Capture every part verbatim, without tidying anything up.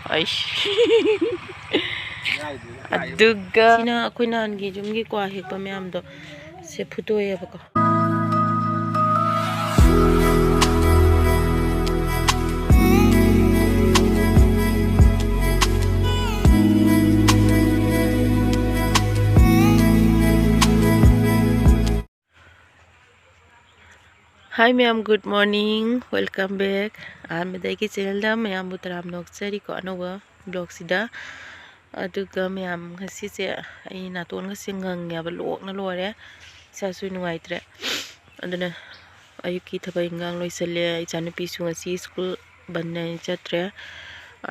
ꯑꯩꯁ꯫ ꯑꯗꯨꯒ ꯁꯤꯅ ꯑꯩꯈꯣꯏ ꯅꯍꯥꯟꯒꯤ ꯌꯨꯝꯒꯤ ꯀ꯭ꯋꯥ ꯍꯦꯛꯄ ꯃꯌꯥꯝꯗꯣ ꯁꯦ ꯐꯨꯠꯇꯣꯛꯑꯦꯕꯀꯣ꯫ Hi ꯃꯌꯥꯝ, good morning, welcome back. ꯑꯍꯥꯟꯕꯗ ꯑꯩꯒꯤ ꯆꯦꯅꯦꯜꯗ ꯃꯌꯥꯝꯕꯨ ꯇꯔꯥꯝꯅ ꯑꯣꯛꯆꯔꯤꯀꯣ, ꯑꯅꯧꯕ ꯕ꯭ꯂꯣꯛꯁꯤꯗ꯫ ꯑꯗꯨꯒ ꯃꯌꯥꯝ, ꯉꯁꯤꯁꯦ ꯑꯩ ꯅꯥꯇꯣꯟꯒꯁꯦ ꯉꯪꯉꯦꯕ, ꯂꯣꯛꯅ ꯂꯣꯏꯔꯦ, ꯏꯁꯥꯁꯨ ꯅꯨꯡꯉꯥꯏꯇ꯭ꯔꯦ꯫ ꯑꯗꯨꯅ ꯑꯌꯨꯛꯀꯤ ꯊꯕꯛ ꯏꯟꯈꯥꯡ ꯂꯣꯏꯁꯤꯜꯂꯦ꯫ ꯏꯆꯥꯅꯨꯄꯤꯁꯨ ꯉꯁꯤ ꯁ꯭ꯀꯨꯜ ꯕꯟꯅ ꯆꯠꯇ꯭ꯔꯦ꯫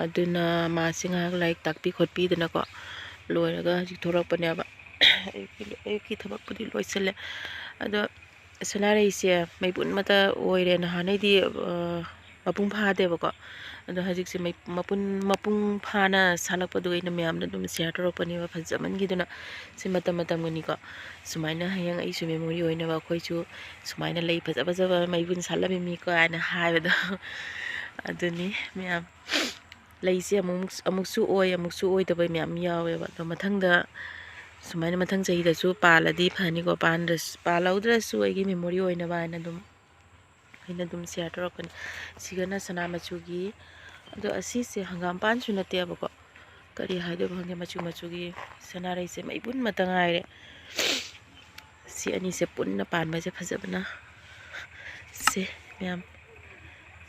ꯑꯗꯨꯅ ꯃꯥꯁꯦ ꯉꯥꯏꯍꯥꯛ ꯂꯥꯏꯔꯤꯛ ꯇꯥꯛꯄꯤ ꯈꯣꯠꯄꯤꯗꯅꯀꯣ, ꯂꯣꯏꯔꯒ ꯍꯧꯖꯤꯛ ꯊꯣꯛꯂꯛꯄꯅꯦꯕ꯫ ꯑꯌꯨꯛꯀꯤ, ꯑꯌꯨꯛꯀꯤ ꯊꯕꯛꯄꯨꯗꯤ ꯂꯣꯏꯁꯤꯜꯂꯦ꯫ ꯑꯗꯣ ꯁꯅꯥꯔꯩꯁꯦ ꯃꯩꯕꯨꯟ ꯑꯃꯠꯇ ꯑꯣꯏꯔꯦ꯫ ꯅꯍꯥꯟꯈꯩꯗꯤ, ꯑ, ꯃꯄꯨꯡ ꯐꯥꯗꯦꯕꯀꯣ꯫ ꯑꯗꯣ ꯍꯧꯖꯤꯛꯁꯦ ꯃꯩ-, ꯃꯄꯨꯟ, ꯃꯄꯨꯡ ꯐꯥꯅ ꯁꯥꯠꯂꯛꯄꯗꯣ ꯑꯩꯅ ꯃꯌꯥꯝꯗ ꯑꯗꯨꯝ ꯁꯤꯌꯔ ꯇꯧꯔꯛꯄꯅꯦꯕ, ꯐꯖꯃꯟꯈꯤꯗꯅ꯫ ꯁꯤ ꯃꯇꯝ ꯃꯇꯝꯒꯤꯅꯤꯀꯣ꯫ ꯁꯨꯃꯥꯏꯅ ꯍꯌꯦꯡ ꯑꯩꯁꯨ ꯃꯦꯃꯣꯔꯤ ꯑꯣꯏꯅꯕ ꯑꯩꯈꯣꯏꯁꯨ ꯁꯨꯃꯥꯏꯅ ꯂꯩ ꯐꯖ ꯐꯖꯕ ꯃꯩꯕꯨꯟ ꯁꯥꯠꯂꯝꯃꯤꯃꯤ ꯀꯥꯏꯅ ꯍꯥꯏꯕꯗꯣ꯫ ꯑꯗꯨꯅꯤ ꯃꯌꯥꯝ꯫ ꯂꯩꯁꯦ ꯑꯃꯨꯛ, ꯑꯃꯨꯛꯁꯨ ꯑꯣꯏ, ꯑꯃꯨꯛꯁꯨ ꯑꯣꯏꯗꯕ ꯃꯌꯥꯝ ꯌꯥꯎꯋꯦꯕ꯫ ꯑꯗꯣ ꯃꯊꯪꯗ ꯁꯨꯃꯥꯏꯅ ꯃꯊꯪ ꯆꯍꯤꯗꯁꯨ ꯄꯥꯜꯂꯗꯤ ꯐꯅꯤꯀꯣ, ꯄꯥꯟꯗ꯭ꯔꯁ-, ꯄꯥꯜꯍꯧꯗ꯭ꯔꯁꯨ ꯑꯩꯒꯤ ꯃꯦꯃꯣꯔꯤ ꯑꯣꯏꯅꯕ ꯍꯥꯏꯅ ꯑꯗꯨꯝ ꯑꯩꯅ ꯑꯗꯨꯝ ꯁꯤꯌꯔ ꯇꯧꯔꯛꯄꯅꯤ꯫ ꯁꯤꯒꯅ ꯁꯅꯥ ꯃꯆꯨꯒꯤ, ꯑꯗꯣ ꯑꯁꯤꯁꯦ ꯍꯪꯒꯥꯝꯄꯥꯟꯁꯨ ꯅꯠꯇꯦꯕꯀꯣ, ꯀꯔꯤ ꯍꯥꯏꯗꯣꯏꯕ ꯈꯪꯗꯦ, ꯃꯆꯨ ꯃꯆꯨꯒꯤ ꯁꯅꯥꯔꯩꯁꯦ ꯃꯩꯕꯨꯟ ꯑꯃꯠꯇ ꯉꯥꯏꯔꯦ꯫ ꯁꯤ ꯑꯅꯤꯁꯦ ꯄꯨꯟꯅ ꯄꯥꯟꯕꯁꯦ ꯐꯖꯕꯅ꯫ ꯁꯦ ꯃꯌꯥꯝ,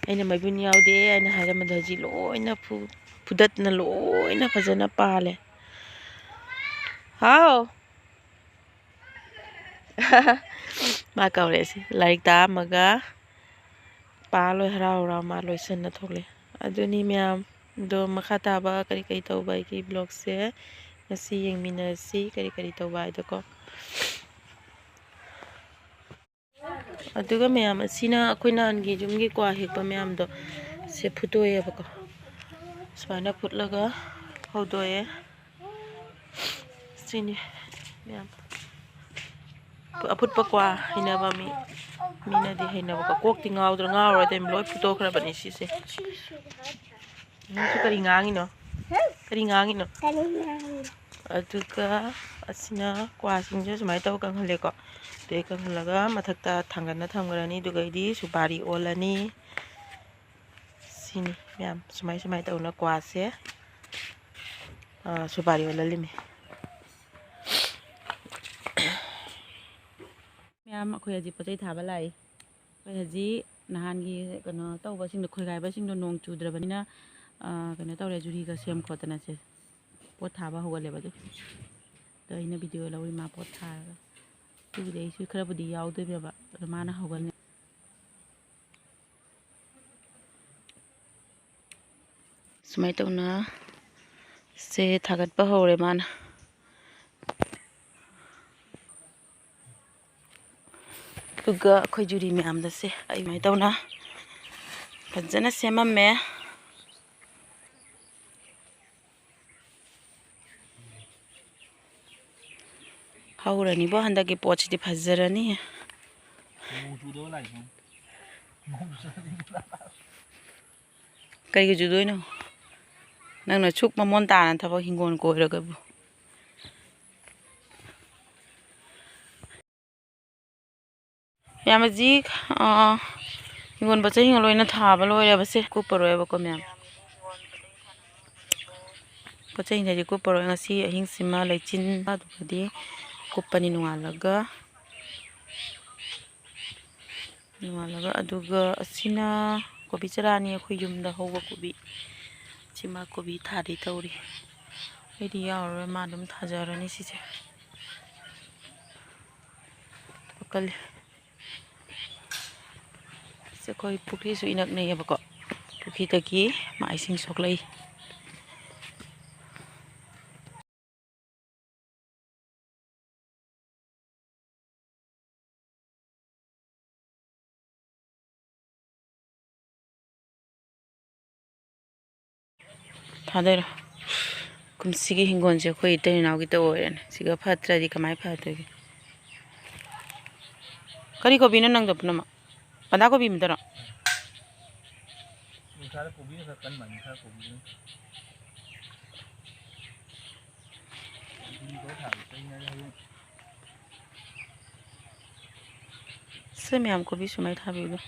ꯑꯩꯅ ꯃꯩꯕꯨꯟ ꯌꯥꯎꯗꯦ ꯍꯥꯏꯅ ꯍꯥꯏꯔꯝꯕꯗꯣ ꯍꯧꯖꯤꯛ ꯂꯣꯏꯅ ꯐꯨ-, ꯐꯨꯗꯠꯅ ꯂꯣꯏꯅ ꯐꯖꯅ ꯄꯥꯜꯂꯦ꯫ ꯍꯥꯎ꯫ ꯃꯥ ꯀꯧꯔꯛꯑꯦ ꯁꯤ꯫ ꯂꯥꯏꯔꯤꯛ ꯇꯥꯛꯑꯝꯃꯒ ꯄꯥ ꯂꯣꯏ ꯍꯔꯥꯎ ꯍꯔꯥꯎ ꯃꯥ ꯂꯣꯏꯁꯟꯅ ꯊꯣꯛꯂꯛꯑꯦ꯫ ꯑꯗꯨꯅꯤ ꯃꯌꯥꯝ, ꯑꯗꯣ ꯃꯈꯥ ꯇꯥꯕ ꯀꯔꯤ ꯀꯔꯤ ꯇꯧꯕ ꯑꯩꯒꯤ ꯕ꯭ꯂꯣꯛꯁꯦ ꯉꯁꯤ ꯌꯦꯡꯃꯤꯟꯅꯔꯁꯤ, ꯀꯔꯤ ꯀꯔꯤ ꯇꯧꯕ ꯍꯥꯏꯗꯣꯀꯣ꯫ ꯑꯗꯨꯒ ꯃꯌꯥꯝ, ꯑꯁꯤꯅ ꯑꯩꯈꯣꯏ ꯅꯍꯥꯟꯒꯤ ꯌꯨꯝꯒꯤ ꯀ꯭ꯋꯥ ꯍꯦꯛꯄ ꯃꯌꯥꯝꯗꯣ ꯁꯦ ꯐꯨꯠꯇꯣꯛꯑꯦꯕꯀꯣ꯫ ꯁꯨꯃꯥꯏꯅ ꯐꯨꯠꯂꯒ ꯍꯧꯗꯣꯛꯑꯦ꯫ ꯁꯤꯅꯤ ꯃꯌꯥꯝ꯫ ꯑꯐꯨꯠꯄ ꯀ꯭ꯋꯥ ꯍꯩꯅꯕ ꯃꯤ, ꯃꯤꯅꯗꯤ ꯍꯩꯅꯕꯀꯣ꯫ ꯀꯣꯛꯇꯤ ꯉꯥꯎꯗ꯭ꯔꯥ? ꯉꯥꯎꯔꯣꯏꯗ, ꯂꯣꯏ ꯐꯨꯠꯇꯣꯛꯈ꯭ꯔꯕꯅꯤ ꯁꯤꯁꯦ꯫ ꯅꯪꯁꯨ ꯀꯔꯤ ꯉꯥꯡꯉꯤꯅꯣ? ꯀꯔꯤ ꯉꯥꯡꯉꯤꯅꯣ? ꯀꯔꯤ ꯉꯥꯡꯉꯤꯅꯣ? ꯑꯗꯨꯒ ꯑꯁꯤꯅ ꯀ꯭ꯋꯥꯁꯤꯡꯁꯦ ꯁꯨꯃꯥꯏꯅ ꯇꯧꯔ ꯀꯪꯍꯜꯂꯦꯀꯣ꯫ ꯑꯗꯩ ꯀꯪꯍꯜꯂꯒ ꯃꯊꯛꯇ ꯊꯥꯡꯒꯠꯅ ꯊꯝꯈ꯭ꯔꯅꯤ꯫ ꯑꯗꯨꯒꯩꯗꯤ ꯁꯨꯄꯥꯔꯤ ꯑꯣꯜꯂꯅꯤ꯫ ꯁꯤꯅꯤ ꯃꯌꯥꯝ, ꯁꯨꯃꯥꯏ ꯁꯨꯃꯥꯏꯅ ꯇꯧꯅ ꯀ꯭ꯋꯥꯁꯦ, ꯑ, ꯁꯨꯄꯥꯔꯤ ꯑꯣꯜꯍꯜꯂꯤꯃꯤ꯫ ꯃꯌꯥꯝ, ꯑꯩꯈꯣꯏ ꯍꯧꯖꯤꯛ ꯄꯣꯠ ꯆꯩ ꯊꯥꯕ ꯂꯥꯛꯏ꯫ ꯑꯩꯈꯣꯏ ꯍꯧꯖꯤꯛ ꯅꯍꯥꯟꯒꯤ ꯀꯩꯅꯣ ꯇꯧꯕꯁꯤꯡꯗꯣ, ꯈꯣꯏꯒꯥꯏꯕꯁꯤꯡꯗꯣ ꯅꯣꯡ ꯆꯨꯗ꯭ꯔꯕꯅꯤꯅ, ꯑ, ꯀꯩꯅꯣ ꯇꯧꯔꯦ, ꯖꯨꯔꯤꯒ ꯁꯦꯝ ꯈꯣꯠꯇꯅ ꯁꯦ ꯄꯣꯠ ꯊꯥꯕ ꯍꯧꯒꯠꯂꯦꯕ꯫ ꯑꯗꯨ, ꯑꯗꯣ ꯑꯩꯅ ꯚꯤꯗꯤꯑꯣ ꯂꯧꯔꯤ ꯃꯥ ꯄꯣꯠ ꯊꯥꯔꯒ꯫ ꯑꯗꯨꯒꯤꯗꯤ ꯑꯩꯁꯨ ꯈꯔꯕꯨꯗꯤ ꯌꯥꯎꯗꯣꯏꯅꯦꯕ, ꯑꯗꯣ ꯃꯥꯅ ꯍꯧꯒꯠꯂꯦ꯫ ꯁꯨꯃꯥꯏꯅ ꯇꯧꯅ ꯁꯦ ꯊꯥꯒꯠꯄ ꯍꯧꯔꯦ ꯃꯥꯅ꯫ ꯑꯗꯨꯒ ꯑꯩꯈꯣꯏ ꯖꯨꯔꯤ ꯃꯌꯥꯝꯗꯁꯦ ꯑꯩ ꯁꯨꯃꯥꯏꯅ ꯇꯧꯅ ꯐꯖꯅ ꯁꯦꯝꯃꯝꯃꯦ꯫ ꯍꯧꯔꯅꯤꯕꯣ, ꯍꯟꯗꯛꯀꯤ ꯄꯣꯠꯁꯤꯗꯤ ꯐꯖꯔꯅꯤ꯫ ꯅꯣꯡ ꯆꯨꯗꯕ ꯂꯥꯛꯏꯁꯤꯅ꯫ ꯀꯩꯒꯤ ꯆꯨꯗꯣꯏꯅꯣ? ꯅꯪꯅ ꯁꯨꯛ ꯃꯃꯣꯟ ꯇꯥꯅ ꯊꯕꯛ ꯍꯤꯡꯒꯣꯜ ꯀꯣꯏꯔꯒꯕꯨ꯫ ꯃꯌꯥꯝ ꯍꯧꯖꯤꯛ, ꯑ, ꯍꯤꯡꯒꯣꯜ ꯄꯣꯠ ꯆꯩ ꯂꯣꯏꯅ ꯊꯥꯕ ꯂꯣꯏꯔꯦꯕꯁꯦ, ꯀꯨꯞꯄꯔꯣꯏꯕꯀꯣ ꯃꯌꯥꯝ꯫ ꯄꯣꯠ ꯆꯩꯁꯤꯡꯁꯦ ꯀꯨꯞꯄꯔꯣꯏ꯫ ꯉꯁꯤ ꯑꯍꯤꯡꯁꯤꯃ ꯂꯩꯆꯤꯟ ꯑꯗꯨꯒꯗꯤ ꯀꯨꯞꯄꯅꯤ ꯅꯣꯡꯉꯥꯜꯂꯒ꯫ ꯅꯣꯡꯉꯥꯜꯂꯒ꯫ ꯑꯗꯨꯒ ꯑꯁꯤꯅ ꯀꯣꯕꯤ ꯆꯔꯥꯅꯤ, ꯑꯩꯈꯣꯏ ꯌꯨꯝꯗ ꯍꯧꯕ ꯀꯣꯕꯤ꯫ ꯁꯤꯃ ꯀꯣꯕꯤ ꯊꯥꯗꯣꯏ ꯇꯧꯔꯤ꯫ ꯑꯩꯗꯤ ꯌꯥꯎꯔꯔꯣꯏ, ꯃꯥ ꯑꯗꯨꯝ ꯊꯥꯖꯔꯅꯤ ꯁꯤꯁꯦ꯫ ꯀꯜꯂꯤ꯫ ꯁꯤ ꯑꯩꯈꯣꯏ ꯄꯨꯈ꯭ꯔꯤꯁꯨ ꯏꯅꯛ ꯅꯛꯑꯦꯕꯀꯣ꯫ ꯄꯨꯈ꯭ꯔꯤꯗꯒꯤ ꯃꯥ ꯏꯁꯤꯡ ꯁꯣꯛꯂꯛꯏ꯫ ꯊꯥꯗꯔꯣ꯫ ꯀꯨꯝꯁꯤꯒꯤ ꯍꯤꯡꯒꯣꯜꯁꯦ ꯑꯩꯈꯣꯏ ꯏꯇꯩ ꯏꯅꯥꯎꯒꯤꯇ ꯑꯣꯏꯔꯦꯅꯦ꯫ ꯁꯤꯒ ꯐꯠꯇ꯭ꯔꯗꯤ ꯀꯃꯥꯏꯅ ꯐꯗꯣꯏꯒꯦ? ꯀꯔꯤ ꯀꯣꯕꯤꯅꯣ ꯅꯪꯗꯣ ꯄꯨꯝꯅꯃꯛ? ꯕꯟꯗꯥ ꯀꯣꯕꯤ ꯑꯃꯗꯔꯣ? ꯈꯔ ꯀꯣꯕꯤꯅ ꯈꯔ ꯀꯟꯕꯅꯤ, ꯈꯔ ꯀꯣꯕꯤꯅ꯫ ꯀꯣꯕꯤ ꯈꯔ ꯊꯥꯕ ꯆꯩꯅꯔꯦ ꯍꯌꯦꯡ꯫ ꯁꯤ ꯃꯌꯥꯝ ꯀꯣꯕꯤ ꯁꯨꯃꯥꯏꯅ ꯊꯥꯕꯤꯕꯗꯣ꯫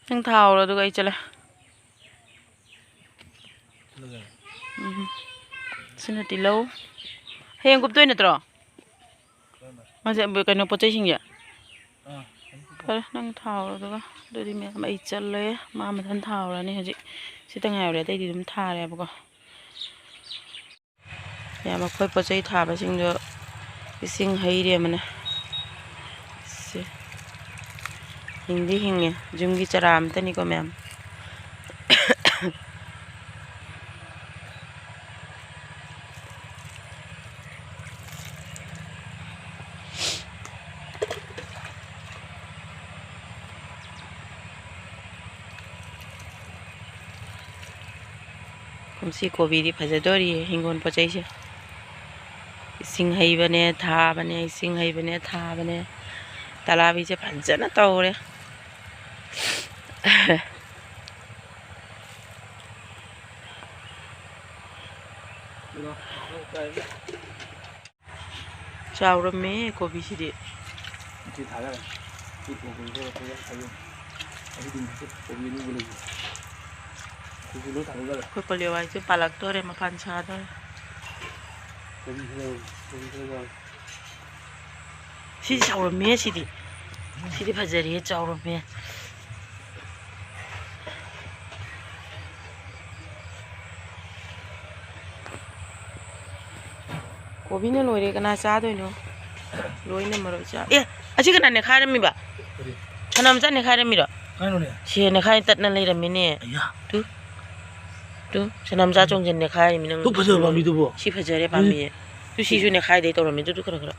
ꯅꯪ ꯊꯥꯍꯧꯔꯣ, ꯑꯗꯨꯒ ꯑꯩ ꯆꯠꯂꯦ꯫ ꯎꯝ꯫ ꯁꯤꯅ ꯇꯤꯜꯍꯧ꯫ ꯍꯌꯦꯡ ꯀꯨꯞꯇꯣꯏ ꯅꯠꯇ꯭ꯔꯣ? ꯃꯥꯁꯦ ꯀꯩꯅꯣ, ꯄꯣꯠ ꯆꯩꯁꯤꯡꯁꯦ? ꯐꯔꯦ, ꯅꯪ ꯊꯥꯍꯧꯔꯣ, ꯑꯗꯨꯒ ꯑꯗꯨꯗꯤ ꯃꯌꯥꯝ ꯑꯩ ꯆꯠꯂꯦ꯫ ꯃꯥ ꯃꯊꯟ ꯊꯥꯍꯧꯔꯅꯤ ꯍꯧꯖꯤꯛ꯫ ꯁꯤꯇ ꯉꯥꯏꯍꯧꯔꯦ, ꯑꯇꯩꯗꯤ ꯑꯗꯨꯝ ꯊꯥꯔꯦꯕꯀꯣ꯫ ꯃꯌꯥꯝ ꯑꯩꯈꯣꯏ ꯄꯣꯠ ꯆꯩ ꯊꯥꯕꯁꯤꯡꯗꯣ ꯏꯁꯤꯡ ꯍꯩꯔꯦ ꯑꯃꯅ꯫ ꯁꯦ꯫ ꯍꯤꯡꯗꯤ ꯍꯤꯡꯉꯦ꯫ ꯌꯨꯝꯒꯤ ꯆꯔꯥ ꯑꯃꯇꯅꯤꯀꯣ ꯃꯌꯥꯝ꯫ ꯀꯨꯝꯁꯤ ꯀꯣꯕꯤꯗꯤ ꯐꯖꯗꯣꯔꯤꯌꯦ, ꯍꯤꯡꯒꯣꯜ ꯄꯣꯠ ꯆꯩꯁꯦ꯫ ꯏꯁꯤꯡ ꯍꯩꯕꯅꯦ, ꯊꯥꯕꯅꯦ, ꯏꯁꯤꯡ ꯍꯩꯕꯅꯦ, ꯊꯥꯕꯅꯦ꯫ ꯇꯂꯥꯕꯤꯁꯦ ꯐꯖꯅ ꯇꯧꯔꯦ꯫ ꯆꯥꯎꯔꯝꯃꯦ ꯀꯣꯕꯤꯁꯤꯗꯤ꯫ ꯁꯤ ꯊꯥꯗꯔꯦ꯫ ꯁꯤ ꯀꯣꯕꯤ ꯈꯔ ꯈꯔ ꯊꯥꯗꯔꯦ꯫ ꯑꯩꯗꯤ ꯉꯁꯤ ꯀꯣꯕꯤ ꯑꯅꯧꯕ ꯂꯩꯌꯦ꯫ ꯀꯣꯕꯤ ꯂꯣꯏ ꯊꯥꯗꯔꯦ꯫ ꯑꯩꯈꯣꯏ ꯄꯣꯂꯤ ꯍꯋꯥꯏꯁꯦ ꯄꯥꯜꯂꯛꯇꯣꯔꯦ, ꯃꯄꯥꯟ ꯁꯥꯗꯣꯔꯦ꯫ ꯀꯣꯕꯤ ꯈꯔ ꯌꯥꯎꯔꯤ, ꯀꯣꯕꯤ ꯈꯔ ꯌꯥꯎꯔꯤ꯫ ꯁꯤꯗꯤ ꯆꯥꯎꯔꯝꯃꯦ, ꯁꯤꯗꯤ꯫ ꯁꯤꯗꯤ ꯐꯖꯔꯦ, ꯆꯥꯎꯔꯝꯃꯦ꯫ ꯀꯣꯕꯤꯅ ꯂꯣꯏꯔꯦ, ꯀꯅꯥ ꯆꯥꯗꯣꯏꯅꯣ? ꯂꯣꯏꯅ ꯃꯔꯣꯏ ꯆꯥ-, ꯑꯦ, ꯑꯁꯤ ꯀꯅꯥ ꯅꯦꯈꯥꯏꯔꯝꯃꯤꯕ? ꯀꯔꯤ? ꯁꯅꯥꯝꯆꯥ ꯅꯦꯈꯥꯏꯔꯝꯃꯤꯔꯣ? ꯀꯥꯏꯅꯣꯅꯦ? ꯁꯤ ꯅꯦꯈꯥꯏ ꯇꯠꯅ ꯂꯩꯔꯝꯃꯤꯅꯦ꯫ ꯑꯌꯥ꯫ ꯇꯨ, ꯇꯨ, ꯁꯅꯥꯝꯆꯥ ꯆꯣꯡꯁꯤꯟ ꯅꯦꯈꯥꯏꯔꯤꯃꯤ ꯅꯪ꯫ ꯇꯨ ꯐꯖꯕ ꯄꯥꯝꯕꯤꯗꯨꯕꯣ? ꯁꯤ ꯐꯖꯔꯦ ꯄꯥꯝꯕꯤꯁꯦ꯫ ꯇꯨ ꯁꯤꯁꯨ ꯅꯦꯈꯥꯏꯗꯩ ꯇꯧꯔꯝꯃꯤ, ꯇꯨ, ꯇꯨ ꯈꯔ ꯈꯔ꯫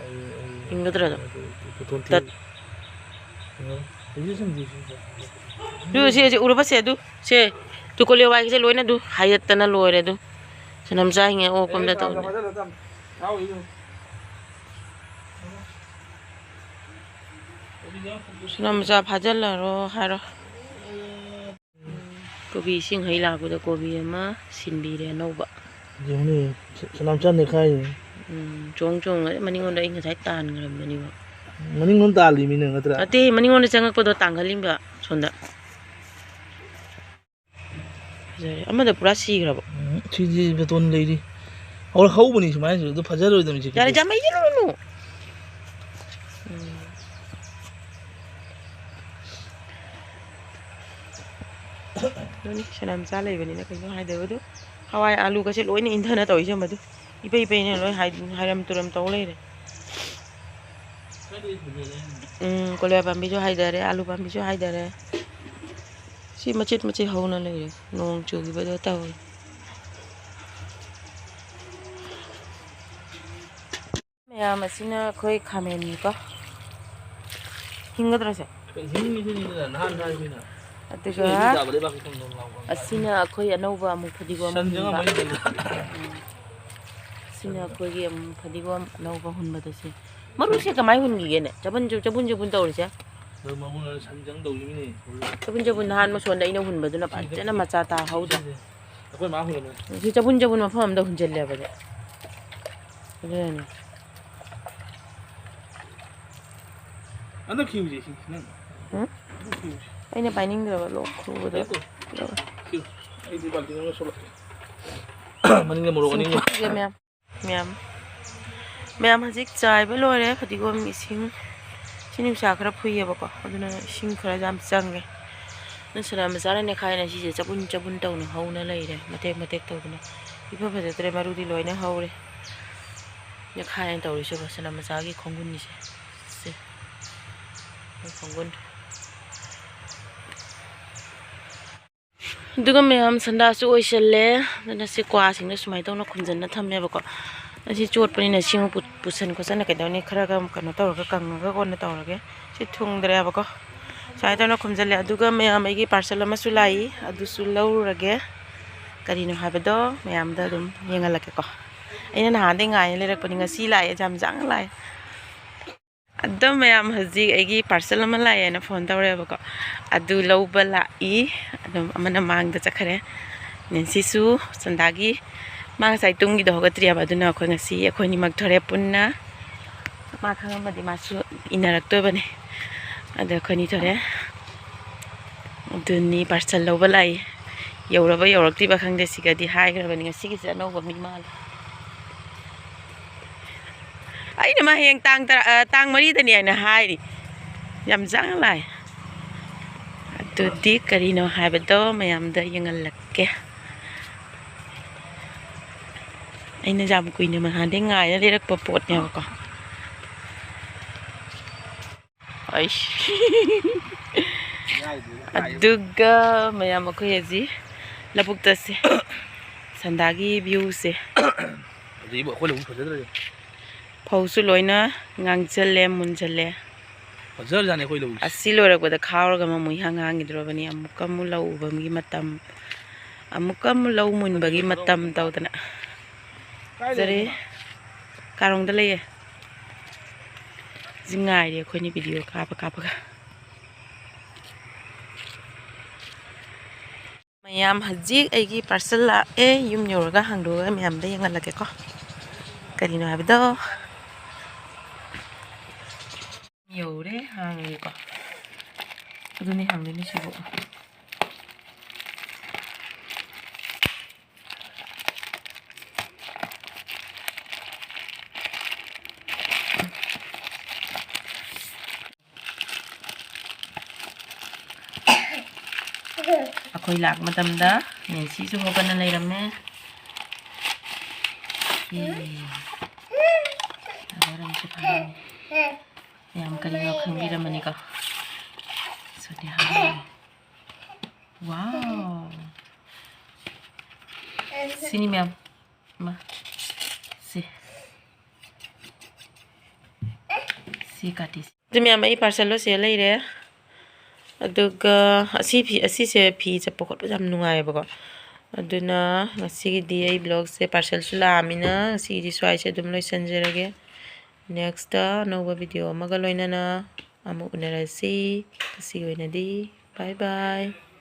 ꯑꯩ, ꯑꯩ, ꯏꯪꯒꯗ꯭ꯔꯥ ꯑꯗꯣ? ꯇꯨ, ꯇꯨ, ꯇꯨ, ꯇꯨ, ꯇꯠ-, ꯏꯪꯒꯗ꯭ꯔꯥ? ꯑꯗꯨ ꯁꯦ, ꯁꯦ ꯎꯔꯕ ꯁꯦ, ꯑꯗꯨ ꯁꯦ, ꯇꯨ ꯀꯣꯂꯤ ꯍꯋꯥꯏꯒꯤꯁꯦ ꯂꯣꯏꯅ ꯑꯗꯨ ꯍꯥꯏꯒꯠꯇꯅ ꯂꯣꯏꯔꯦ꯫ ꯑꯗꯨ ꯁꯅꯝꯆꯥ ꯍꯤꯡꯉꯦ ꯑꯣꯛꯄ ꯑꯝꯗ ꯇꯧꯗꯦ꯫ ꯁꯅꯝꯆꯥ ꯐꯥꯖꯤꯜꯂꯔꯣ ꯍꯥꯏꯔꯣ꯫ ꯀꯣꯕꯤ ꯏꯁꯤꯡ ꯍꯩ ꯂꯥꯛꯄꯗ ꯀꯣꯕꯤ ꯑꯃ ꯁꯤꯟꯕꯤꯔꯦ ꯑꯅꯧꯕ꯫ ꯌꯦꯡꯉꯨꯅꯦ, ꯁ-, ꯁꯅꯥꯝꯆꯥ ꯅꯦꯈꯥꯏꯔꯤꯅꯦ꯫ ꯎꯝ, ꯆꯣꯡ ꯆꯣꯡ ꯃꯅꯤꯡꯉꯣꯟꯗ ꯑꯩ ꯉꯁꯥꯏ ꯇꯥꯟꯈ꯭ꯔꯕꯅꯦꯕ꯫ ꯃꯅꯤꯡꯂꯣꯝ ꯇꯥꯜꯂꯤ ꯃꯤꯅꯦ ꯅꯠꯇ꯭ꯔꯥ? ꯅꯠꯇꯦ, ꯃꯅꯤꯡꯉꯣꯟꯗ ꯆꯪꯉꯛꯄꯗꯣ ꯇꯥꯟꯈꯠꯂꯤꯕ ꯁꯣꯝꯗ꯫ ꯐꯖꯔꯦ꯫ ꯑꯃꯗ ꯄꯨꯔꯥ ꯁꯤꯈ꯭ꯔꯕ? ꯎꯝ, ꯁꯤꯗꯤ ꯕꯦꯇꯣꯟ ꯂꯩꯔꯤ꯫ ꯍꯧꯔ-, ꯍꯧꯕꯅꯤ ꯁꯨꯃꯥꯏꯅꯁꯨ, ꯑꯗꯨ ꯐꯖꯔꯣꯏꯗꯕꯅꯤ ꯁꯤ ꯌꯥꯔꯦ, ꯈꯨꯠꯇꯤ꯫ ꯌꯥꯝ ꯍꯩꯖꯤꯜꯂꯨꯔꯅꯨ꯫ ꯎꯝ꯫ ꯑꯗꯨꯅꯤ, ꯁꯅꯥꯝꯆꯥ ꯂꯩꯕꯅꯤꯅ ꯀꯩꯅꯣ ꯍꯥꯏꯗꯕꯗꯨ꯫ ꯍꯋꯥꯏ ꯑꯥꯂꯨꯒꯁꯦ ꯂꯣꯏꯅ ꯏꯟꯊꯅ ꯇꯧꯔꯤꯁꯦ ꯃꯗꯨ꯫ ꯏꯄꯩ ꯄꯩꯅ ꯂꯣꯏ ꯍꯥꯏ-, ꯍꯥꯏꯔꯝ ꯇꯨꯔꯝ ꯇꯧ ꯂꯩꯔꯦ꯫ ꯎꯝ, ꯀꯣꯂꯤꯍꯋꯥꯏ ꯄꯥꯝꯕꯤꯁꯨ ꯍꯥꯏꯗꯔꯦ, ꯑꯥꯂꯨ ꯄꯥꯝꯕꯤꯁꯨ ꯍꯥꯏꯗꯔꯦ꯫ ꯁꯤ ꯃꯆꯦꯠ ꯃꯆꯦꯠ ꯍꯧꯅ ꯂꯩꯔꯦ, ꯅꯣꯡ ꯆꯨꯈꯤꯕꯗ ꯇꯧꯔꯦ꯫ ꯃꯌꯥꯝ ꯑꯁꯤꯅ ꯑꯩꯈꯣꯏ ꯈꯥꯃꯦꯟꯅꯤꯀꯣ꯫ ꯍꯤꯡꯒꯗ꯭ꯔꯣ ꯁꯦ? ꯍꯤꯡꯉꯤꯗꯨꯅꯤꯗꯅ ꯅꯍꯥꯟ ꯍꯥꯏꯕꯅꯤꯅ꯫ ꯑꯗꯨꯒ ꯏꯁꯤꯡ ꯏꯁꯤꯡ ꯇꯥꯕ ꯂꯩꯕꯥꯛꯁꯤ ꯀꯪꯗꯧ ꯂꯥꯎꯕ ꯍꯥꯏꯕ꯫ ꯑꯁꯤꯅ ꯑꯩꯈꯣꯏ ꯑꯅꯧꯕ ꯑꯃꯨꯛ ꯐꯗꯤꯒꯣꯝ ꯁꯟ ꯍꯨꯟꯕ꯫ ꯆꯪꯉꯝꯃꯅꯤ ꯑꯗꯨꯗ꯫ ꯎꯝ꯫ ꯁꯤꯅ ꯑꯩꯈꯣꯏꯒꯤ ꯑꯃꯨꯛ ꯐꯗꯤꯒꯣꯝ ꯑꯅꯧꯕ ꯍꯨꯟꯕꯗ ꯁꯤ꯫ ꯃꯔꯨꯁꯦ ꯀꯃꯥꯏꯅ ꯍꯨꯟꯈꯤꯒꯦꯅꯦ? ꯆꯕꯨꯟ ꯆꯕꯨꯟ ꯆꯕꯨꯟ ꯇꯧꯔꯤꯁꯦ? ꯑꯗꯨ ꯃꯉꯣꯟꯗ ꯁꯟ ꯆꯪ ꯇꯧꯈꯤꯕꯅꯤ꯫ ꯆꯕꯨꯟ ꯆꯕꯨꯟ ꯅꯍꯥꯟ ꯃꯁꯣꯟꯗ ꯑꯩꯅ ꯍꯨꯟꯕꯗꯨꯅ ꯐꯖꯅ ꯃꯆꯥ ꯇꯥꯍꯧꯗꯦ꯫ ꯑꯩꯈꯣꯏ ꯃꯥ ꯍꯨꯜꯂꯝꯃꯦ꯫ ꯁꯤ ꯆꯕꯨꯟ ꯆꯕꯨꯟ ꯃꯐꯝ ꯑꯃꯗ ꯍꯨꯟꯖꯤꯜꯂꯦꯕ ꯑꯗꯣ꯫ ꯑꯗꯨꯅꯅꯦ꯫ ꯍꯟꯗꯛ ꯈꯤꯎꯁꯦ ꯁꯤ ꯅꯪ꯫ ꯎꯝ? ꯍꯟꯗꯛ ꯈꯤꯎꯁꯦ꯫ ꯑꯩꯅ ꯄꯥꯏꯅꯤꯡꯗ꯭ꯔꯕ ꯂꯣꯛ ꯈꯨꯕꯗꯣ꯫ ꯌꯥꯏꯀꯣ? ꯈꯤꯎ꯫ ꯑꯩꯗꯤ ꯕꯥꯜꯇꯤꯟ ꯑꯃꯒ ꯁꯣꯛꯂꯛꯀꯦ꯫ ꯃꯅꯤꯡꯗ ꯃꯣꯔꯣꯛ ꯑꯅꯤꯒ꯫ ꯁꯤꯡ ꯃꯌꯥꯝ꯫ ꯃꯌꯥꯝ꯫ ꯃꯌꯥꯝ ꯍꯧꯖꯤꯛ ꯆꯥꯏꯕ ꯂꯣꯏꯔꯦ ꯐꯗꯤꯒꯣꯝ ꯏꯁꯤꯡ꯫ ꯁꯤ ꯅꯨꯡꯁꯥ ꯈꯔ ꯐꯨꯏꯌꯦꯕꯀꯣ, ꯑꯗꯨꯅ ꯏꯁꯤꯡ ꯈꯔ ꯌꯥꯝ ꯆꯪꯉꯦ꯫ ꯑꯗꯨ ꯁꯅꯥ ꯃꯆꯥꯅ ꯅꯦꯈꯥꯏꯅ ꯁꯤꯁꯦ ꯆꯕꯨꯟ ꯆꯕꯨꯟ ꯇꯧꯅ ꯍꯧꯅ ꯂꯩꯔꯦ, ꯃꯇꯦꯛ ꯃꯇꯦꯛ ꯇꯧꯗꯅ꯫ ꯏꯐ ꯐꯖꯗ꯭ꯔꯦ, ꯃꯔꯨꯗꯤ ꯂꯣꯏꯅ ꯍꯧꯔꯦ꯫ ꯅꯦꯈꯥꯏꯅ ꯇꯧꯔꯤꯁꯦ ꯁꯅꯥ ꯃꯆꯥꯒꯤ ꯈꯣꯡꯒꯨꯟꯁꯦ꯫ ꯁꯦ꯫ ꯈꯣꯡꯒꯨꯟ꯫ ꯑꯗꯨꯒ ꯃꯌꯥꯝ ꯁꯟꯗꯥꯁꯨ ꯑꯣꯏꯁꯜꯂꯦ꯫ ꯑꯗꯨꯅ ꯁꯤ ꯀ꯭ꯋꯥꯁꯤꯡꯗꯣ ꯁꯨꯃꯥꯏꯅ ꯇꯧꯅ ꯈꯨꯝꯖꯤꯟꯅ ꯊꯝꯃꯦꯕꯀꯣ꯫ ꯑꯁꯤ ꯆꯣꯠꯄꯅꯤꯅ ꯁꯤ ꯑꯃꯨꯛ ꯄꯨ-, ꯄꯨꯁꯟ ꯈꯣꯠꯆꯟꯅ ꯀꯩꯗꯧꯅꯤ? ꯈꯔꯒ ꯑꯃꯨꯛ ꯀꯩꯅꯣ ꯇꯧꯔꯒ ꯀꯪꯉꯒ ꯀꯣꯟꯅ ꯇꯧꯔꯒꯦ꯫ ꯁꯤ ꯊꯨꯡꯗ꯭ꯔꯦꯕꯀꯣ꯫ ꯁꯨꯃꯥꯏꯅ ꯇꯧꯅ ꯈꯣꯝꯖꯤꯜꯂꯦ꯫ ꯑꯗꯨꯒ ꯃꯌꯥꯝ, ꯑꯩꯒꯤ parcel ꯑꯃꯁꯨ ꯂꯥꯛꯏ, ꯑꯗꯨꯁꯨ ꯂꯧꯔꯨꯔꯒꯦ꯫ ꯀꯔꯤꯅꯣ ꯍꯥꯏꯕꯗꯣ ꯃꯌꯥꯝꯗ ꯑꯗꯨꯝ ꯌꯦꯡꯍꯜꯂꯛꯀꯦꯀꯣ꯫ ꯑꯩꯅ ꯅꯍꯥꯟꯗꯩ ꯉꯥꯏꯅ ꯂꯩꯔꯛꯄꯅꯤ, ꯉꯁꯤ ꯂꯥꯛꯑꯦ, ꯌꯥꯝ ꯆꯥꯡꯅ ꯂꯥꯛꯑꯦ꯫ ꯑꯗꯣ ꯃꯌꯥꯝ, ꯍꯧꯖꯤꯛ ꯑꯩꯒꯤ parcel ꯑꯃ ꯂꯥꯛꯑꯦꯅ phone ꯇꯧꯔꯦꯕꯀꯣ꯫ ꯑꯗꯨ ꯂꯧꯕ ꯂꯥꯛꯏ꯫ ꯑꯗꯨꯝ ꯑꯃꯅ ꯃꯥꯡꯗ ꯆꯠꯈ꯭ꯔꯦ꯫ ꯅꯦꯟꯁꯤꯁꯨ ꯆꯟꯗꯥꯒꯤ, ꯃꯥ ꯉꯁꯥꯏ ꯇꯨꯝꯒꯤꯗꯣ ꯍꯧꯒꯠꯇ꯭ꯔꯤꯑꯕ꯫ ꯑꯗꯨꯅ ꯑꯩꯈꯣꯏ ꯉꯁꯤ ꯑꯩꯈꯣꯏꯅꯤꯃꯛ ꯊꯣꯔꯛꯑꯦ ꯄꯨꯟꯅ꯫ ꯃꯥ ꯈꯪꯉꯝꯃꯗꯤ ꯃꯥꯁꯨ ꯏꯟꯅꯔꯛꯇꯣꯏꯕꯅꯤ꯫ ꯑꯗꯣ ꯑꯩꯈꯣꯏꯅꯤ ꯊꯣꯔꯛꯑꯦ꯫ ꯑꯗꯨꯅꯤ parcel ꯂꯧꯕ ꯂꯥꯛꯏ꯫ ꯌꯧꯔꯕ ꯌꯧꯔꯛꯇ꯭ꯔꯤꯕ ꯈꯪꯗꯦ, ꯁꯤꯒꯗꯤ ꯍꯥꯏꯈ꯭ꯔꯕꯅꯤ꯫ ꯉꯁꯤꯒꯤꯁꯦ ꯑꯅꯧꯕ ꯃꯤ ꯃꯥꯜꯂꯦ꯫ ꯑꯩꯅ ꯃꯥ ꯍꯌꯦꯡ ꯇꯥꯡ ꯇꯔꯥ, ꯑ, ꯇꯥꯡ ꯃꯔꯤꯗꯅꯤ ꯍꯥꯏꯅ ꯍꯥꯏꯔꯤ꯫ ꯌꯥꯝ ꯆꯥꯡꯅ ꯂꯥꯛꯑꯦ꯫ ꯑꯗꯨꯗꯤ ꯀꯔꯤꯅꯣ ꯍꯥꯏꯕꯗꯣ ꯃꯌꯥꯝꯗ ꯌꯦꯡꯍꯜꯂꯛꯀꯦ꯫ ꯑꯩꯅ ꯌꯥꯝ ꯀꯨꯏꯅ ꯅꯍꯥꯟꯗꯩ ꯉꯥꯏꯔ ꯂꯩꯔꯛꯄ ꯄꯣꯠꯅꯦꯕꯀꯣ꯫ ꯑꯩꯁ꯫ ꯑꯗꯨꯒ ꯃꯌꯥꯝ, ꯑꯩꯈꯣꯏ ꯍꯧꯖꯤꯛ ꯂꯧꯕꯨꯛꯇ ꯆꯠꯁꯦ꯫ ꯁꯟꯗꯥꯒꯤ viewꯁꯦ꯫ ꯍꯧꯖꯤꯛ ꯑꯩꯈꯣꯏ ꯂꯧꯕꯨꯛ ꯐꯖꯗ꯭ꯔꯦ꯫ ꯐꯧꯁꯨ ꯂꯣꯏꯅ ꯉꯥꯡꯁꯤꯜꯂꯦ, ꯃꯨꯟꯁꯤꯜꯂꯦ꯫ ꯐꯖꯔꯖꯥꯠꯅꯤ ꯑꯩꯈꯣꯏ ꯂꯧꯕꯨꯛꯁꯦ꯫ ꯑꯁꯤ ꯂꯣꯏꯔꯛꯄꯗ ꯈꯥꯎꯔꯒ ꯃꯃꯨ ꯏꯍꯥꯡ ꯍꯥꯡꯈꯤꯗ꯭ꯔꯕꯅꯤ꯫ ꯑꯃꯨꯛꯀ ꯑꯃꯨꯛ ꯂꯧ ꯎꯕꯒꯤ ꯃꯇꯝ, ꯑꯃꯨꯛꯀ ꯑꯃꯨꯛ ꯂꯧ ꯃꯨꯟꯕꯒꯤ ꯃꯇꯝ ꯇꯧꯗꯅ꯫ ꯀꯥꯏ ꯐꯖꯔꯦ꯫ ꯂꯩꯔꯤꯅꯣ? ꯀꯥꯔꯣꯡꯗ ꯂꯩꯌꯦ꯫ ꯍꯧꯖꯤꯛ ꯉꯥꯏꯔꯤ ꯑꯩꯈꯣꯏꯅꯤ video ꯀꯥꯞꯄ ꯀꯥꯞꯄꯒ꯫ ꯃꯌꯥꯝ, ꯍꯧꯖꯤꯛ ꯑꯩꯒꯤ parcel ꯂꯥꯛꯑꯦ꯫ ꯌꯨꯝ ꯌꯧꯔꯒ ꯍꯥꯡꯗꯣꯛꯑꯒ ꯃꯌꯥꯝꯗ ꯌꯦꯡꯍꯜꯂꯛꯀꯦꯀꯣ꯫ ꯀꯔꯤꯅꯣ ꯍꯥꯏꯕꯗꯣ꯫ ꯌꯧꯔꯦ, ꯍꯥꯡꯉꯒꯦꯀꯣ꯫ ꯑꯗꯨꯅꯤ ꯍꯥꯡꯗꯣꯏꯅꯤ ꯁꯤꯕꯨ꯫ ꯑꯩꯈꯣꯏ ꯂꯥꯛꯄ ꯃꯇꯝꯗ ꯅꯦꯟꯁꯤꯁꯨ ꯍꯧꯒꯠꯅ ꯂꯩꯔꯝꯃꯦ꯫ ꯑꯦ, ꯃꯌꯥꯝ ꯀꯔꯤꯅꯣ ꯈꯪꯕꯤꯔꯝꯃꯅꯤꯀꯣ꯫ ꯁꯣꯗꯤꯌꯥ꯫ Wow! ꯁꯤꯅꯤ ꯃꯌꯥꯝ꯫ ꯃꯥ꯫ ꯁꯤ꯫ ꯁꯤ ꯀꯥꯇꯤ꯫ ꯑꯗꯨ ꯃꯌꯥꯝ, ꯑꯩ parcelꯗꯣ ꯁꯤꯗ ꯂꯩꯔꯦ꯫ ꯑꯗꯨꯒ ꯑꯁꯤ ꯐꯤ, ꯑꯁꯤꯁꯦ ꯐꯤ ꯆꯞꯄ ꯈꯣꯠꯄꯁꯦ ꯌꯥꯝ ꯅꯨꯡꯉꯥꯏꯌꯦꯕꯀꯣ꯫ ꯑꯗꯨꯅ ꯉꯁꯤꯒꯤꯗꯤ ꯑꯩ vlogꯁꯦ, parcelꯁꯨ ꯂꯥꯛꯑꯃꯤꯅ ꯉꯁꯤꯒꯤꯗꯤ ꯁ꯭ꯋꯥꯏꯁꯦ ꯑꯗꯨꯝ ꯂꯣꯏꯁꯤꯟꯖꯔꯒꯦ꯫ Nextꯇ ꯑꯅꯧꯕ video ꯑꯃꯒ ꯂꯣꯏꯅꯅ ꯑꯃꯨꯛ ꯎꯅꯔꯁꯤ꯫ ꯉꯁꯤꯒꯤ ꯑꯣꯏꯅꯗꯤ bye bye꯫